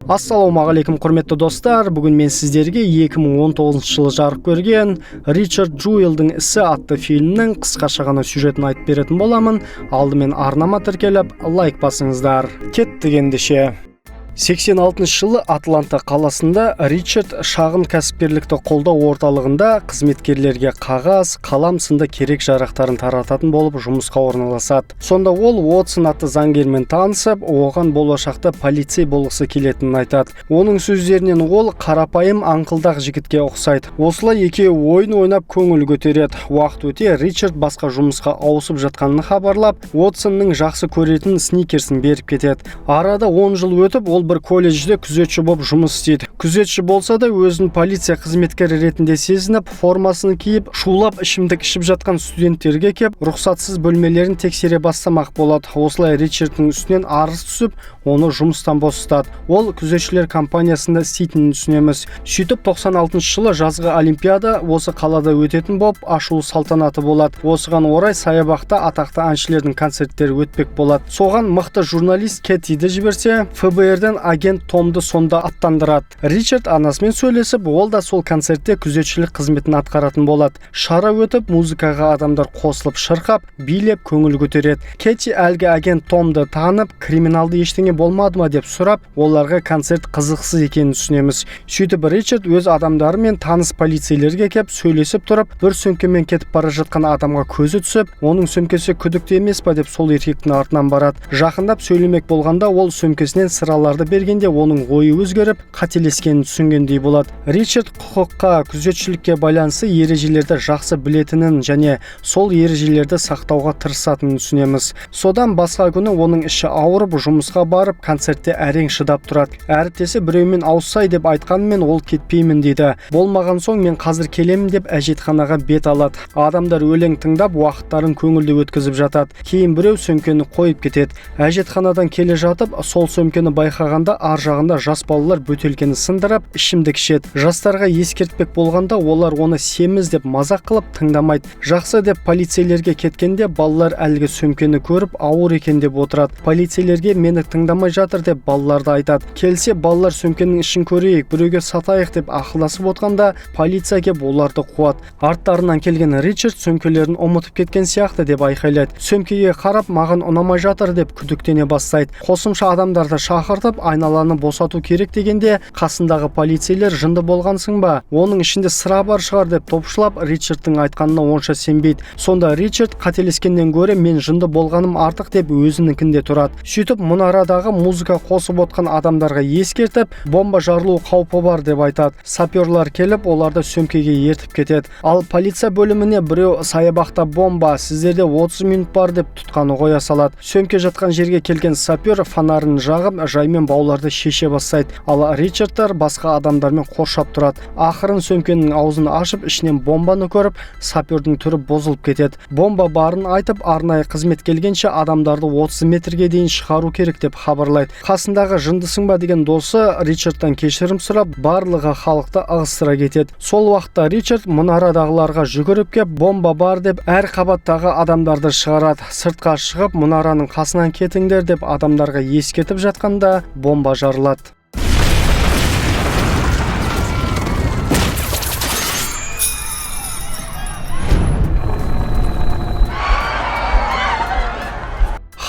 Ассалаумағалейкум, құрметті достар! Бүгін мен сіздерге 2019 жылы жарық көрген «Ричард Джуэлдің ісі» атты фильмнің қысқаша ғана сюжетін айтып беретін боламын. Алдымен арнама тіркеліп, лайк басыңыздар. Кеттік ендеше. 86 жылы Атланта қаласында Ричард шағын кәсіпкерлікті қолдау орталығында қызметкерлерге қағаз, қалам сынды керек жарақтарын тарататын болып жұмысқа орналасады. Сонда ол Уотсон атты заңгермен танысып, оған болашақта полицей болғысы келетінін айтады. Оның сөздерінен ол қарапайым, аңқылдақ жігітке ұқсайды. Осылай екеуі ойын ойнап, көңіл көтереді. Уақыт өте Ричард басқа жұмысқа ауысып жатқанын хабарлап, Уотсонның жақсы көретін сникерсін беріп кетеді. Арада 10 жыл өтіп, ол бір колледжде күзетші болып жұмыс істейді. Күзетші болса да, өзін полиция қызметкері ретінде сезініп, формасын киіп, шулап ішімдік ішіп жатқан студенттерге кеп, рұқсатсыз бөлмелерін тексере бастамақ болады. Осылай Ричардтың үстінен арыз түсіп, оны жұмыстан босатады. Ол күзетшілер компаниясында істейтінін түсінеміз. Сөйтіп, 96 жылы жазғы олимпиада осы қалада өтетін болып, ашылу салтанаты болады. Осыған орай саябақта атақты әншілердің концерттері өтпек болады. Соған мықты журналист Кэтиді жіберсе, ФБРден агент Томды сонда аттандырады. Ричард анасымен сөйлесіп, ол да сол концертте күзетшілік қызметін атқаратын болады. Шара өтіп, музыкаға адамдар қосылып, шырқап, билеп, көңіл көтереді. Кэти әлгі агент Томды танып, криминалды ештеңе болмады ма деп сұрап, оларға концерт қызықсыз екенін түсінеміз. Сөйтіп, Ричард өз адамдарымен таныс полицейлерге кеп, сөйлесіп тұрып, бір сөмкемен кетіп бара жатқан адамға көзі түсіп, оның сөмкесі күдікті емес па деп, сол еркектің артынан барады. Жақындап сөйлемек болғанда, ол сөмкесінен сыраларды бергенде, оның ойы өзгеріп, қателескенін түсінгендей болады. Ричард құқыққа, күзетшілікке байланысты ережелерді жақсы білетінін және сол ережелерді сақтауға тырысатынын түсінеміз. Содан басқа күні оның іші ауырып, жұмысқа барып, концертте әрең шыдап тұрады. Әріптесі біреумен ауыссай деп айтқанымен, ол кетпеймін дейді. Болмаған соң, мен қазір келемін деп, әжетханаға бет алады. Адамдар өлең тыңдап, уақыттарын көңілді өткізіп жатады. Кейін біреу сөмкені қойып кетеді. Әжетханадан келе жатып, сол сөмкені байқағанда, ар жағында жас балалар бөтелкені сындырып, ішімдік ішеді. Жастарға ескертпек болғанда, олар оны семіз деп мазақ қылып, тыңдамайды. Жақсы деп полицейлерге кеткенде, балалар әлгі сөмкені көріп, ауыр екен деп отырады. Полицейлерге мені тыңдамай жатыр деп балаларды айтады. Келсе, балалар сөмкенің ішін көрейік, біреуге сатайық деп ақылдасып отқанда, полиция кеп, оларды қуады. Арттарынан келген Ричард сөмкелерін ұмытып кеткен сияқты деп айқайлайды. Сөмкеге қарап, маған ұнамай жатыр деп күдіктене бастайды. Қосымша адамдарды шақыртып, айналаны босату керек дегенде, қасындағы полицейлер жынды болғансың ба, оның ішінде сыра бар шығар деп топшылап, Ричардтың айтқанына онша сенбейді. Сонда Ричард қателескеннен гөрі мен жынды болғаным артық деп, өзінікінде тұрады. Сөйтіп, мұнарадағы музыка қосып отқан адамдарға ескертіп, бомба жарылу қаупі бар деп айтады. Саперлар келіп, оларды сөмкеге ертіп кетеді. Ал полиция бөліміне біреу саябақта бомба, сіздерде 30 минут бар деп тұтқаны қоя салады. Сөмке жатқан жерге келген сапер фонарын жағып, жаймен бауларды шеше бастайды. Ал Ричардтар басқа адамдармен қоршап тұрады. Ақырын сөмкенің аузын ашып, ішінен бомбаны көріп, сапердің түрі бұзылып кетеді. Бомба барын айтып, арнайы қызмет келгенше адамдарды 30 метрге дейін шығару керек деп хабарлайды. Қасындағы жындысың ба деген досы Ричардтан кешірім сұрап, барлығы халықты ығыстыра кетеді. Сол уақытта Ричард мұнарадағыларға жүгіріп кеп, бомба бар деп, әр қабаттағы адамдарды шығарады. Сыртқа шығып, мұнараның қасынан кетіңдер деп адамдарға ескертіп жатқанда, бомба жарылады.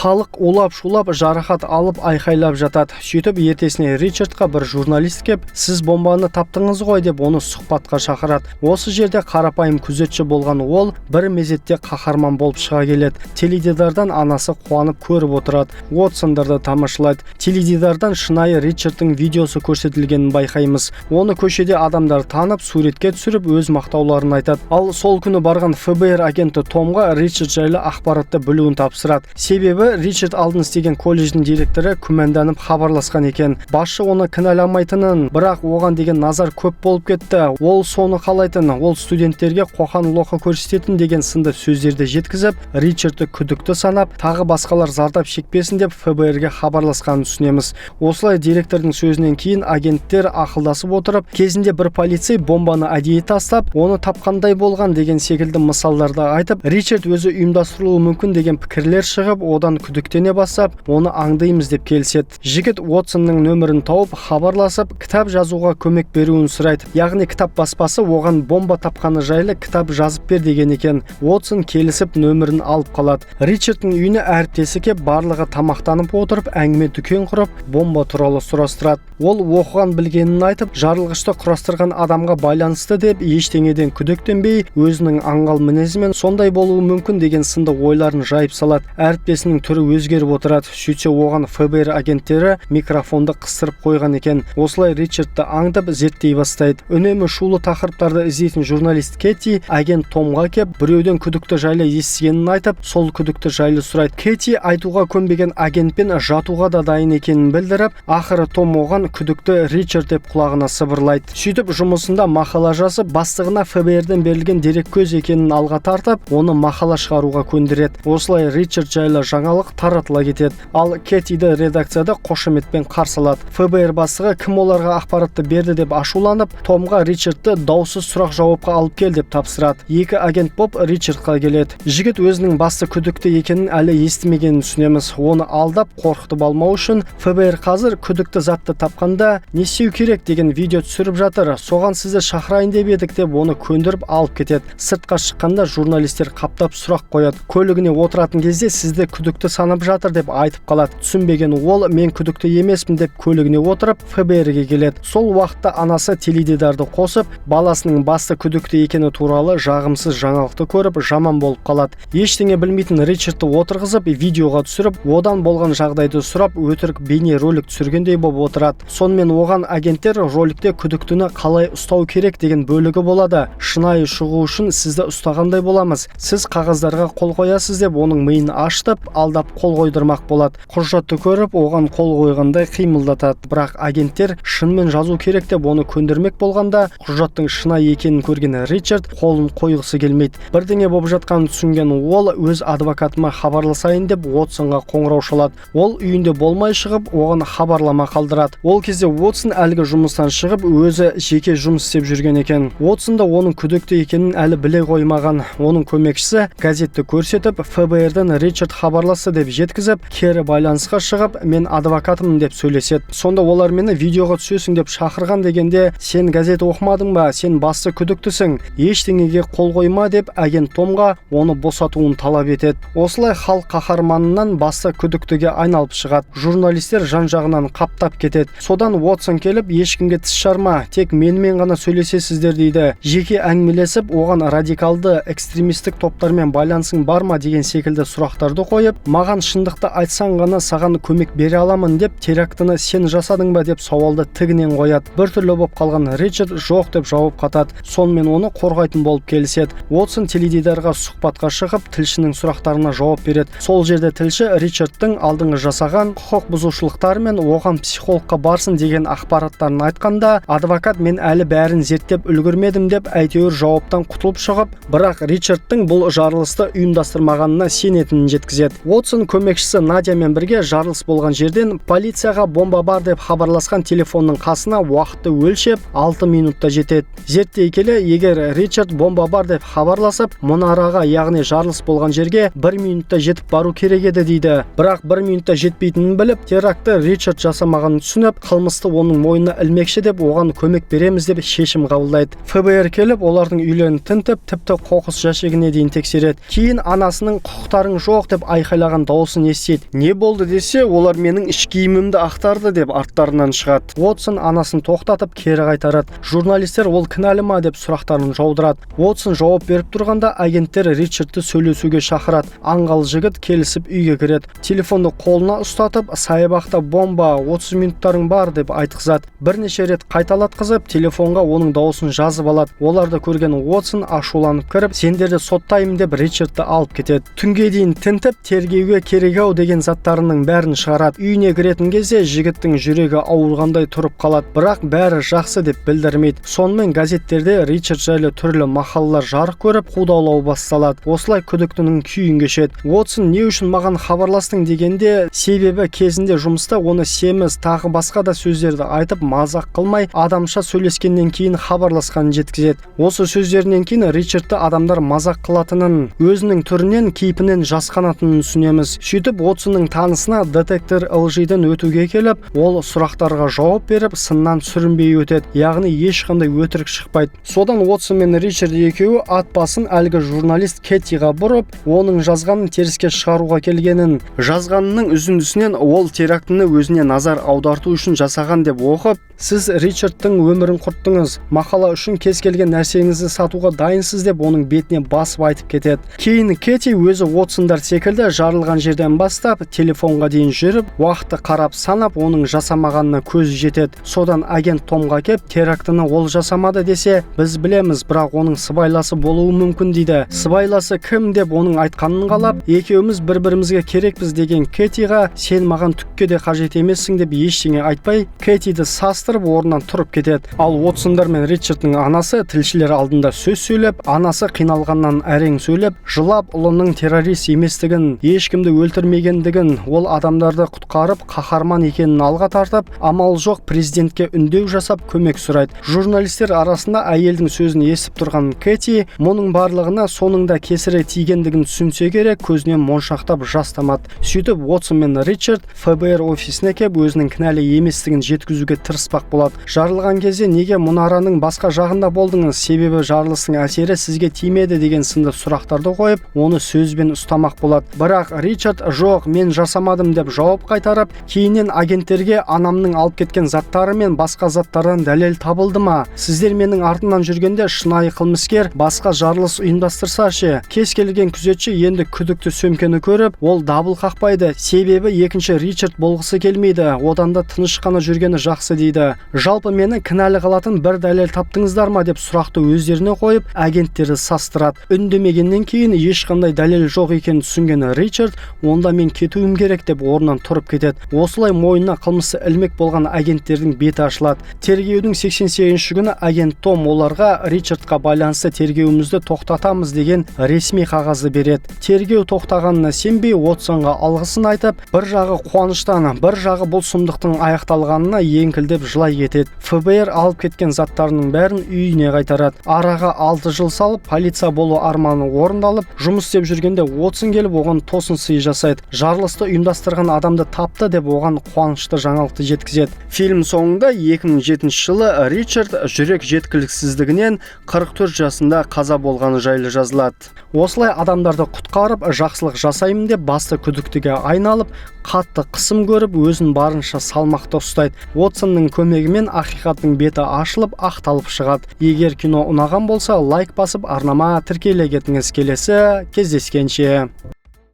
Халық улап-шулап, жарақат алып, айқайлап жатады. Сөйтіп, ертесіне Ричардқа бір журналист кеп, сіз бомбаны таптыңыз ғой деп, оны сұхбатқа шақырады. Осы жерде қарапайым күзетші болған ол бір мезетте қаһарман болып шыға келеді. Теледидардан анасы қуанып көріп отырады. Уотсондар да тамашалайды. Теледидардан шынайы Ричардтың видеосы көрсетілгенін байқаймыз. Оны көшеде адамдар танып, суретке түсіріп, өз мақтауларын айтады. Ал сол күні барған ФБР агенті Томға Ричард жайлы ақпаратты білуін тапсырады. Себебі Ричард алдын істеген колледждің директоры күмәнданып хабарласқан екен. Басшы оны кінәламайтынын, бірақ оған деген назар көп болып кетті, ол соны қалайтын, ол студенттерге қоқан-лоқы көрсететін деген сынды сөздерді жеткізіп, Ричардты күдікті санап, тағы басқалар зардап шекпесін деп ФБР-ге хабарласқанын түсінеміз. Осылай директордың сөзінен кейін агенттер ақылдасып отырып, кезінде бір полицей бомбаны әдейі тастап, оны тапқандай болған деген секілді мысалдарды айтып, Ричард өзі ұйымдастырылуы мүмкін деген пікірлер шығып, одан күдіктене бастап, оны аңдимыз деп келіседі. Жігіт Уотсонның нөмірін тауып, хабарласып, кітап жазуға көмек беруін сұрайды. Яғни кітап баспасы оған бомба тапқаны жайлы кітап жазып бер деген екен. Уотсон келісіп, нөмірін алып қалады. Ричардтың үйіне әріптесі кеп, барлығы тамақтанып отырып, әңгіме дүкен құрып, бомба туралы сұрастырады. Ол оқыған білгенін айтып, жарылғышты құрастырған адамға байланысты деп, ештеңеден күдіктенбей, өзінің аңғал мінезімен сондай болуы мүмкін деген сынды ойларын жайып салады. Әріптесінің түрі өзгеріп отырады. Сөйтсе, оған ФБР агенттері микрофонды қыстырып қойған екен. Осылай Ричардты аңдып, зерттей бастайды. Үнемі шулы тақырыптарды іздейтін журналист Кетти агент Томға кеп, біреуден күдікті жайлы естігенін айтып, сол күдікті жайлы сұрайды. Кетти айтуға көнбеген агентпен жатуға да дайын екенін білдіріп, ақыры Том оған күдікті Ричард деп құлағына сыбырлайды. Сөйтіп жұмысында мақала жазып, бастығына ФБРден берілген дереккөз екенін алға тартып, оны мақала шығаруға көндіреді. Осылай Ричард жайлы жаңалық таратыла кетеді. Ал Кеттиді редакцияда қошеметпен қарсы алады. ФБР бастығы кім оларға ақпаратты берді деп ашуланып, Томға Ричардты даусыз сұрақ жауапқа алып кел деп тапсырады. Екі агент боп Ричардқа келеді. Жігіт өзінің басты күдікті екенін әлі естімегенін түсінеміз. Оны алдап, қорқытып алмау үшін ФБР қазір күдікті затты тапқанда не істеу керек деген видео түсіріп жатыр, соған сізді шақырайын деп едік деп, оны көндіріп алып кетеді. Сыртқа шыққанда журналистер қаптап сұрақ қояды. Көлігіне отыратын кезде сізді күдікті санап жатыр деп айтып қалады. Түсінбеген ол мен күдікті емеспін деп, көлігіне отырып ФБР-ге келеді. Сол уақытта анасы теледидарды қосып, баласының басты күдікті екені туралы жағымсыз жаңалықты көріп, жаман болып қалады. Ештеңе білмейтін Ричардты отырғызып, видеоға түсіріп, одан болған жағдайды сұрап, өтірік бейне ролик түсіргендей болып отырады. Сонымен оған агенттер роликте күдіктіні қалай ұстау керек деген бөлігі болады, шынайы шығу үшін сізді ұстағандай боламыз, сіз қағаздарға қол қоясыз деп, оның миын ашытып, алдап қол қойдырмақ болады. Құжатты көріп, оған қол қойғандай қимылдатады. Бірақ агенттер шынымен жазу керек деп, оны көндірмек болғанда, құжаттың шынайы екенін көрген Ричард қолын қойғысы келмейді. Бірдеңе болып жатқанын түсінген ол өз адвокатыма хабарласайын деп, Уотсонға қоңырау шалады. Ол үйінде болмай шығып, оған хабарлама қалдырады. Ол кезде Уотсон әлгі жұмыстан шығып, өзі жеке жұмыс істеп жүрген екен. Уотсон да оның күдікті екенін әлі біле қоймаған. Оның көмекшісі газетті көрсетіп, ФБРден Ричард хабарласты деп жеткізіп, кері байланысқа шығып, мен адвокатымын деп сөйлеседі. Сонда олар мені видеоға түсесің деп шақырған дегенде, сен газет оқымадың ба, сен басты күдіктісің, ештеңеге қол қойма деп, агент Томға оны босатуын талап етеді. Осылай халық қаһарманынан басты күдіктіге айналып шығады. Журналистер жан жағынан қаптап кетеді. Содан Уотсон келіп, ешкімге тіс жарма, тек менімен ғана сөйлесесіздер дейді. Жеке әңгімелесіп, оған радикалды экстремистік топтармен байланысың бар ма деген секілді сұрақтарды қойып, маған шындықты айтсаң ғана саған көмек бере аламын деп, терактіні сен жасадың ба деп сауалды тігінен қояды. Біртүрлі болып қалған Ричард жоқ деп жауап қатады. Сонымен оны қорғайтын болып келіседі. Уотсон теледидарға сұхбатқа шығып, тілшінің сұрақтарына жауап береді. Сол жерде тілші Ричардтың алдыңғы жасаған құқық бұзушылықтары мен оған психологқа барсын деген ақпараттарын айтқанда, адвокат мен әлі бәрін зерттеп үлгермедім деп, әйтеуір жауаптан құтылып шығып, бірақ Ричардтың бұл жарылысты ұйымдастырмағанына сенетінін жеткізеді. Уотсон көмекшісі Надямен бірге жарылыс болған жерден полицияға бомба бар деп хабарласқан телефонның қасына уақытты өлшеп 6 минутта жетеді. Зерттей келе, егер Ричард бомба бар деп хабарласып, мұнараға, яғни жарылыс болған жерге 1 минутта жетіп бару керек еді дейді. Бірақ 1 минутта жетпейтінін біліп, теракты Ричард жасамағанын түсініп, қылмысты оның мойнына ілмекші деп, оған көмек береміз деп шешім қабылдайды. ФБР келіп, олардың үйлерін тінтіп, тіпті қоқыс жәшігіне дейін тексереді. Кейін анасының құқықтарың жоқ деп айқайлаған дауысын естиді. Не болды десе, олар менің іш киімімді ақтарды деп арттарынан шығады. Уотсон анасын тоқтатып, кері қайтарады. Журналистер ол кінәлі ма деп сұрақтарын жаудырады. Уотсон жауап беріп тұрғанда, агенттер Ричардты сөйлесуге шақырады. Аңғал жігіт келісіп, үйге кіреді. Телефонды қолына ұстатып, саябақта бомба, 30 минуттарың бар деп айтқызады. Бірнеше рет қайталатқызып, телефонға оның дауысын жазып алады. Оларды көрген Уотсон ашуланып кіріп, сендерді соттаймын деп, Ричардты алып кетеді. Түнге дейін тінтіп, тергеуге керек ау деген заттарының бәрін шығарады. Үйіне кіретін кезде жігіттің жүрегі ауырғандай тұрып қалады, бірақ бәрі жақсы деп білдірмейді. Сонымен газеттерде Ричард жайлы түрлі мақалалар жарық көріп, қудалау басталады. Осылай күдіктінің күйін кешеді. Уотсон не үшін маған хабарластың дегенде, себебі кезінде жұмыста оны семіз, тағы басқа да сөздерді айтып, мазақ қылмай, адамша сөйлескеннен кейін хабарласқанын жеткізеді. Осы сөздерінен кейін Ричардты адамдар мазақ қылатынын, өзінің түрінен, кейпінен жасқанатынын түсінеміз. түсінеміз. Сөйтіп, Уотсонның танысына детектор лжиден өтуге келіп, ол сұрақтарға жауап беріп, сыннан сүрінбей өтеді, яғни ешқандай өтірік шықпайды. Содан Уотсон мен Ричард екеуі ат басын әлгі журналист Кеттиға бұрып, оның жазғанын теріске шығаруға келгенін, жазғанының үзіндісінен ол терактіні өзіне назар аударту үшін жасаған деп оқып, сіз Ричардтың өмірін құрттыңыз, мақала үшін кез келген нәрсеңізді сатуға дайынсыз деп оның бетіне басып айтып кетеді. Кейін Кетти өзі Уотсондар секілді жарылған жерден бастап телефонға дейін жүріп, уақытты қарап санап, оның жасамағанына көзі жетеді. Содан агент Томға кеп, терактіні ол жасамады десе, біз білеміз, бірақ оның сыбайласы болуы мүмкін дейді. Сыбайласы кім деп оның айтқанын қалап, екеуміз бір-бірімізге керекпіз деген Кеттиға, сен маған түкке де қажет емессің деп ештеңе айтпай, Кеттиді састырып орнынан тұрып кетеді. Ал Уотсондар мен Ричардтың анасы тілшілер алдында сөз сөйлеп, анасы қиналғаннан әрең сөйлеп, жылап, ұлының террорист еместігін, ешкімді өлтірмегендігін, ол адамдарды құтқарып қаһарман екенін алға тартып, амал жоқ президентке үндеу жасап көмек сұрайды. Журналистер арасында әйелдің сөзін естіп тұрған Кэти мұның барлығына соның да кесірі тигендігін түсінсе керек, көзінен моншақтап жас тамады. Сөйтіп, Уотсон мен Ричард ФБР офисіне кеп, өзінің кінәлі еместігін жеткізуге тырыспақ болады. Жарылған кезде неге мұнараның басқа жағында болдыңыз, себебі жарылыстың әсері сізге тимеді деген сынды сұрақтарды қойып, оны сөзбен ұстамақ болады. Бірақ Ричард жоқ, мен жасамадым деп жауап қайтарып, кейіннен агенттерге анамның алып кеткен заттары мен басқа заттардан дәлел табылды ма, сіздер менің артымнан жүргенде шынайы қылмыскер басқа жарылыс ұйымдастырса ше? Кез келген күзетші енді күдікті сөмкені көріп, ол дабыл қақпайды, себебі екінші Ричард болғысы келмейді, одан да тыныш қана жүргені жақсы дейді. Жалпы мені кінәлі қылатын бір дәлел таптыңыздар ма деп сұрақты өздеріне қойып, агенттерді састырады. Үндемегеннен кейін ешқандай дәлел жоқ екенін түсінген Ричард, онда мен кетуім керек деп орнынан тұрып кетеді. Осылай мойнына қылмысты ілмек болған агенттердің беті ашылады. Тергеудің 88 күні агент Том оларға Ричардқа байланысты тергеуімізді тоқтатамыз деген ресми қағазды береді. Тергеу тоқтағанына сенбей, Уотсонға алғысын айтып, бір жағы қуаныштан, бір жағы бұл сұмдықтың аяқталғанына еңкілдеп жылай кетеді. ФБР алып кеткен заттарының бәрін үйіне қайтарады. Араға 6 жыл салып, полиция болу арманы орындалып, жұмыс істеп жүргенде Уотсон келіп оған тосын сый жасайды. Жарылысты ұйымдастырған адамды тапты деп оған қуанышты жаңалықты жеткізеді. Фильм соңында 2007 жылы Ричард жүрек жеткіліксіздігінен 44 жасында қаза болғаны жайлы жазылады. Осылай адамдарды құтқарып, жақсылық жасаймын деп басты күдіктіге айналып, қатты қысым көріп, өзін барынша салмақты ұстайды. Уотсонның көмегімен ақиқаттың беті ашылып, ақталып шығады. Егер кино ұнаған болса, лайк басып, арнама тіркеле кетіңіз. Келесі кездескенше.